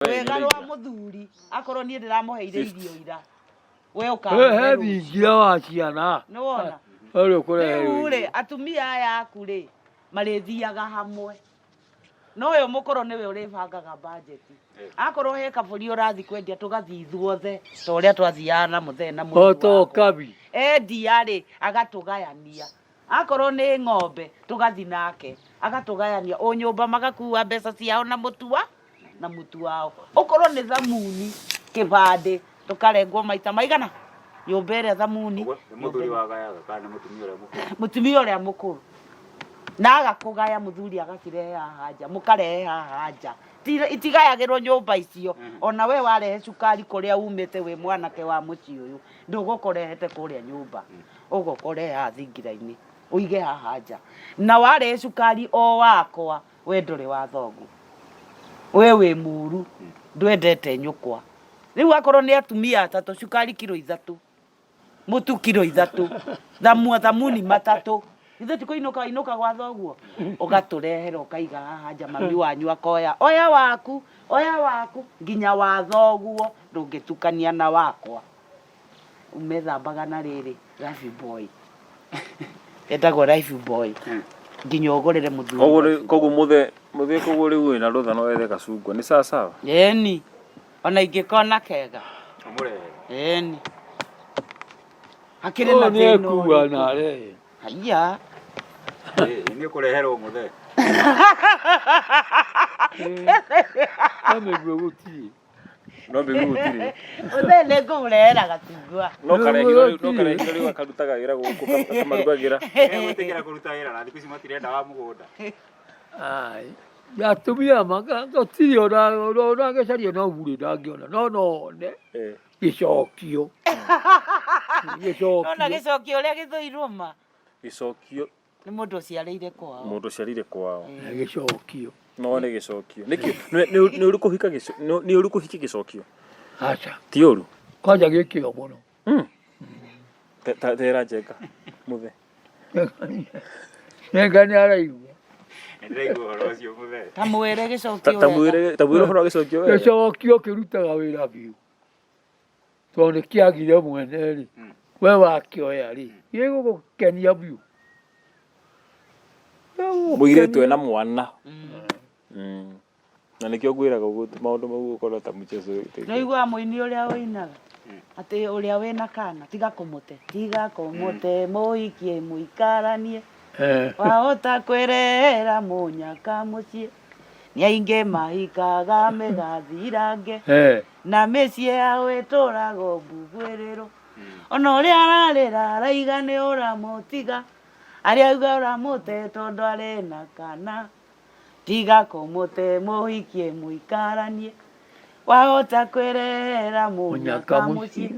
Wega rwa muthuri akorwo niĩ ndĩramũheire irio ira, we He ũkamũhe rũciũ. Thingira wa ciana. Nĩwona? Ũrĩa ũkũrehe. Rĩu rĩ, atumia aya aku rĩ, marĩthiaga hamwe, no ũyũ mũkũrũ nĩwe ũrĩbangaga bajeti. Akorwo he kabũri ũrathiĩ kwendia, tũgathiĩ ithuothe ta ũrĩa twathiaga na mũthee na O mũrũ to wakwa. kabi. Endia rĩ, agatũgayania. Akorwo nĩ ng'ombe, tũgathiĩ nake agatũgayania. O nyũmba magakua mbeca ciao na mũtu wa na mũtu wao. Ũkorwo nĩ thamuni kĩbandĩ, tũkarengwo maita maigana nyũmba ĩrĩa thamuni. Ũguo nĩ mũthuri wagayaga kana nĩ mũtumia ũrĩa mũkũrũ? Mũtumia ũrĩa mũkũrũ na agakũgaya, mũthuri agacirehe haha nja, mũkarehe haha nja. Itigayagĩrwo nyũmba icio. Ona we warehe cukari kũrĩa umĩte wĩ mwanake wa mũciĩ ũyũ, ndũgũka ũrehete kũrĩa nyũmba, ũgoka ũrehe haha thingira-inĩ, ũige haha nja. Na warehe cukari o wakwa, we ndũrĩ wa thoguo, we wĩ muru, ndwendete nyũkwa. Rĩu akorwo nĩ atumia atatũ, cukari kiro 3, mũtu kiro 3, thamuni matatũ, ithuĩ ti kũinũka inũka gwa thoguo, ũgatũrehera ũkaiga haha nja. Mami wanyu akoya, oya waku, oya waku, nginya wa thoguo ndũngĩtukania na wakwa. Methambaga na rĩrĩ Life Boy, etagwo Life Boy, nginya ũgũrĩre mũthuri. Koguo mũthe, koguo rĩu wĩna rũtha no wethe gacungwa nĩ sawa sawa. Ĩni, ona ingĩkona kega. Ũmũrehere. Ĩni, hakĩrĩ na Ũyũ nĩ thĩna ekua ũrĩkũ? Na arehe. Haiya. Nĩ ũkũreherwo, mũthee. No mĩguo gũtirĩ. No mĩguo gũtirĩ. Mũthee, nĩ ngũmũrehera gacungwa. No karehirwo rĩu akarutaga wĩra gũkũ, akamarugagĩra. Gwĩtĩkĩra kũruta wĩra na thikũ ici matirenda wa mũgũnda. Ai. Atumia gũtirĩ ona angĩcaria no burĩ ndangĩona, no no one gĩcokio. Nona Gĩcokio. Gĩcokio ũrĩa gĩthũirwo ma. Gĩcokio. Nĩ mũndũ ũciarĩire kwao. Mũndũ ũciarĩire kwao. Gĩcokio. No nĩ gĩcokio nĩkĩ nĩ ũru kũhika nĩ ũru kũhikia gĩcokio? Aca. Ti ũru? Kwanja gĩkĩo mũno. Tera njenga, mũthe. Njenga nĩ araigua. Nĩ ndĩraigua ũhoro ũcio, mũthee. Ta mwĩre gĩcokio Ta wega. mwĩre ũhoro wa gĩcokio wega. Gĩcokio kĩrutaga wĩra biũ, tondũ nĩ kĩagire mwene rĩ, we wakĩoya rĩ, gĩgũgũkenia biũ. Mũirĩtu ena mwana. Na nĩkĩo ngwĩraga ũguo, maũndũ mau gũkorwo ta mchezo. Nĩ ũiguaga mũini ũrĩa ũinaga atĩ ũrĩa wĩna kana, tiga kũmũte, tiga kũmũte, mũikie mũikaranie. Wahota kwĩrehera mũnyaka mũciĩ, nĩ aingĩ mahikaga mĩgathirange na mĩciĩ yao ĩtũragwo mbugwĩrĩrwo. Ona ũrĩa ararĩra araiga nĩ ũramũtiga, arĩa auga ũramũte tondũ arĩ na kana, tiga kũmũte, mũhikie mũikaranie, wahota kwĩrehera mũnyaka Mũnyaka mũciĩ. Mũciĩ.